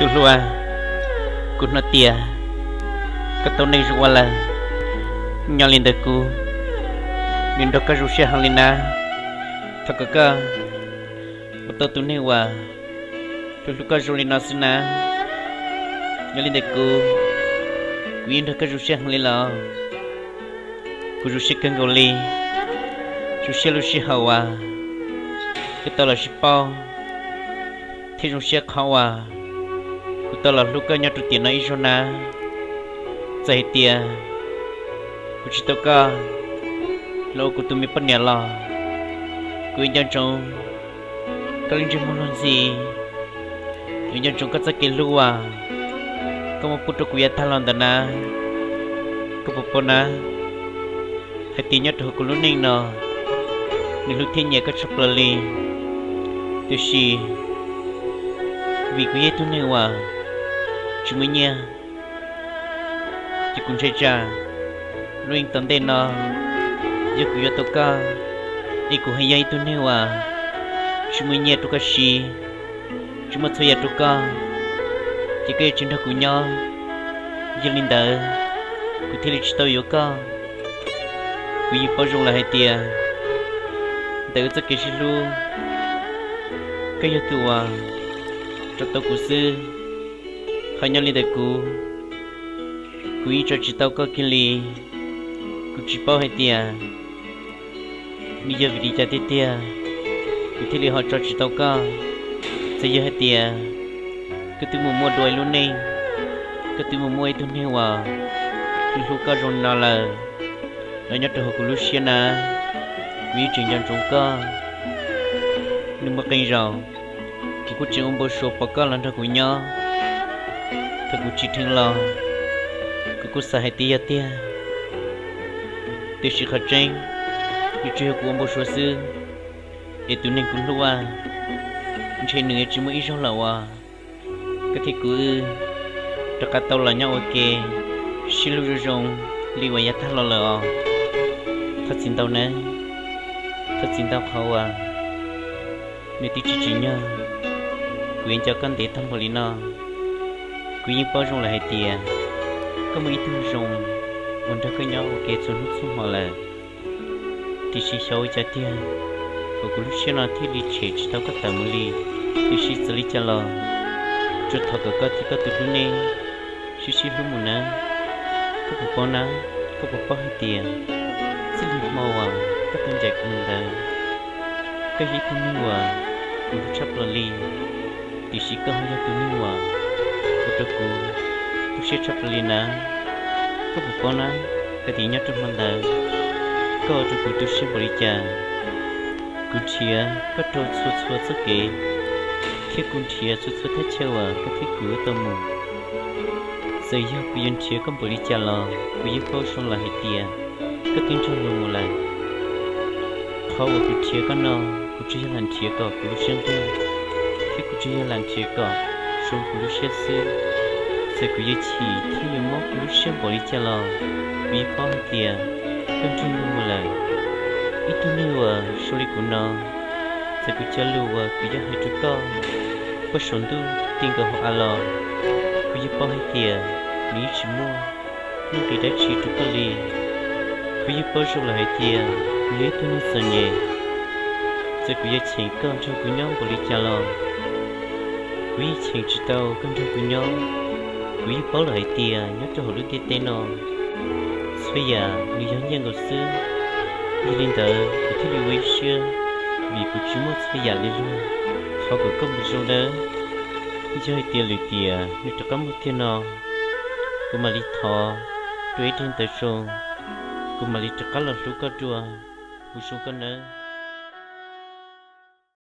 Tus hluas, kuv hnov tias koj tau neej zoo ua lawm, nyob li ntawd kuv yuav nrog koj zoo siab heev li na. Thov kom koj ua tau tus neeg uas hlub hlub koj zoo li no xwb na. Nyob li ntawd kuv, kuv yeej nrog koj zoo siab heev li los. Kuv zoo siab kawg nkaus li, zoo siab lub sij hawm uas wb tau los sib paub, thiab zoo siab qhov uas kuv tau los hlub koj nyob rau tiam no ib zaug na. Txawm hais tias kuv tsis tau koj los ua kuv tus me poj niam los, kuv yuav nco ntsoov koj lub ntsej muag luag ntxhi, kuv yuav nco ntsoov koj txoj kev hlub uas koj muab pub rau kuv yav tag los ntawd na. Koj puas paub na, hais tias nyob rau hauv kuv lub neej no, nws hlub thiab nyiam koj tshaj plaws li. Tiam sis vim kuv yog ib tug neeg uas tsis muaj nyiaj, ces kuv ntshai tsam lub neej tom ntej no yog kuv yuav tau koj, es kuv haj yog ib tug neeg uas tsis muaj nyiaj rau koj siv, tsis muaj txhua yam rau koj, ces koj yuav tsis nrog kuv nyob. Yog li ntawd, kuv thiaj li tsis tau yuav koj. Kuv yeej paub zoo lawm hais tias ntawm wb txoj kev sib hlub, koj yog tus uas tso tau kuv xwb. Qhov nyob li ntawm kuv, kuv yeej tso tsis tau koj kiag li. Kuv tsis paub hais tias nws yog vim li cas tiag tiag, kuv thiaj li ho tso tsis tau koj. Txawm yog hais tias koj twb mus muaj dua ib lub neej, koj twb mus muaj ib tug neeg uas hlub hlub koj zoo li no lawm, los nyob rau hauv kuv lub siab na, kuv yeej tseem nco ntsoov koj. Nws muaj qee zaus kuv kuj tseem ua npau suav pom koj los nrog kuv nyob. Thaum kuv tsim dheev los, kuv kuj xav hais tias yog tiag, tiam sis qhov tseeb, nws tsuas yog kuv ua npau suav xwb. Es tus neeg kuv hlub, ntshe nws yuav tsis muaj ib zaug lawm uas koj thiab kuv wb rov qab tau los nyob ua ke sib hlub zoo zoo li uas yav tag los lawm os. Thov txim ntau nawb, thov txim ntau qhov uas nws twb tsis tsim nyog kuv yuav nco koj ntev tag npaum li no. Kuv yeej paub zoo lawm hais tias koj muaj ib tug zoo uas nrog koj nyob ua ke txhua hnub txhua hmo lawm. Tiam sis xyov ua cas tiag, uas kuv lub siab no thiaj li tshem tsis tau koj tawm mus li. Tiam sis txawm li cas los, tsuas thov kom koj thiab koj tus hlub nej sib sib hlub mus nawb. Koj puas paub na, koj puas paub hais tias txij li hmo uas koj tau ncaim kuv mus ntawd, koj yog ib tug neeg uas kuv hlub tshaj plaws li. Tiam sis koj ho yog tus neeg uas ua rau kuv tu siab tshaj plaws li na. Koj puas paub na, hais tias nyob rau hmo ntawd, koj ua rau kuv tu siab npaum li cas. Kuv nrhiav koj rau txhua txhua txoj kev, thiab kuv nrhiav txhua txhua thaj chaw uas koj thiab kuv tau mus. Txawm yog kuv yuav nrhiav koj npaum li cas los kuv yeej paub zoo lawm hais tias koj twb nrog luag mus lawm. Qhov uas kuv nrhiav koj no, kuv tsuas yog lam nrhiav kom kuv lub siab nqig, thiab kuv tsuas yog lam nrhiav kom zoo kuv lub siab xwb. Txawm kuv yuav chim thiab yuav mob kuv lub siab npaum li cas los kuv yeej paub hais tias koj nrog luag mus lawm. Ib tug neeg uas zoo li kuv no, txawm kuv cov lus uas kuv yuav hais rau koj puag saum ntuj ti nkaus hauv av los, kuv yeej paub hais tias nws yeej tsis muaj nuj nqis dab tsi rau koj li. Kuv yeej paub zoo lawm hais tias kuv yog ib tug neeg txom nyem. Txawm kuv yuav cheem koj nrog kuv nyob npaum li cas los, kuv yeej cheem tsis tau koj nrog kuv nyob. Kuv yeej paub lawm hais tias nyob rau hauv lub ntiaj teb no, txhua yam nws yog nyiaj nkaus xwb. Yog li ntawd kuv thiaj li ua ib siab, vim kuv tsis muaj txhua yam li luag. Thov kom koj mus zoo nawb. Yog hais tias lwm tiam nws rov qab muaj tiag no, kuv mam li thov dua ib daim ntawv zoo, kuv mam li rov qab los hlub koj dua. Mus zoo koj nawb.